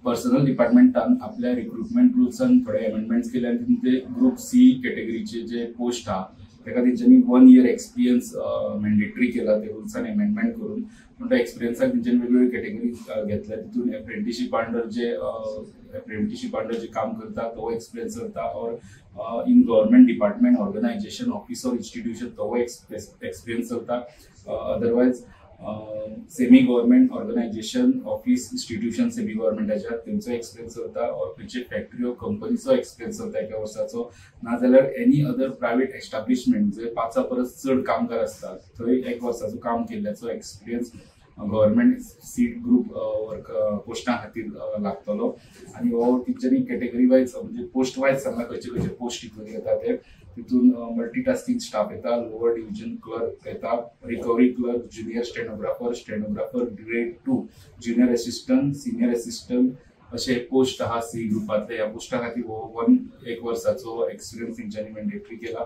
Personal डिपार्टमेंटान आपल्या recruitment रुल्सान थोडे amendments केले आनी ते ग्रुप सी कॅटेगरीचे जे पोस्ट आहा ताका तेंच्यांनी 1 year experience mandatory केला ते रुल्सान अमेंडमेंट करून. पूण त्या एक्सपिरियन्साक तेंच्यांनी वेगवेगळ्यो कॅटेगरी घेतल्या. तितून एप्रेंटिशीप अंडर जे काम करता तो एक्सपिरियन्स चलता, or in government department, organization, office or institution तो एक्सपिरियन्स चलता, otherwise semi government organization, office, institution semi गव्हर्मेंटाच्या तेंचो एक्सपिरियन्स चलता, ऑर खंयचे फॅक्टरी ऑर कंपनीचो एक्सपिरियन्स चलता एका वर्साचो, नाजाल्यार एनी अदर प्रायव्हेट एस्टाब्लिशमेंट जंय 5 परस चड कामगार आसतात थंय एक वर्साचो काम केल्ल्याचो experience government C group work पोस्टा खातीर लागतलो. आनी हो तेंच्यांनी कॅटेगरी वायज म्हणजे पोस्ट वायज सांगला खंयचे खंयचे पोस्ट हितून येता ते. तितून मल्टीटास्किंग स्टाफ येता, लोअर डिव्हिजन क्लर्क येता, recovery clerk, junior stenographer, stenographer grade 2, junior assistant, senior assistant अशे पोस्ट आहा सी ग्रुपांतले. ह्या पोस्टा खातीर हो वन एक वर्साचो एक्सपिरियन्स तेंच्यांनी मॅन्डेटरी केला.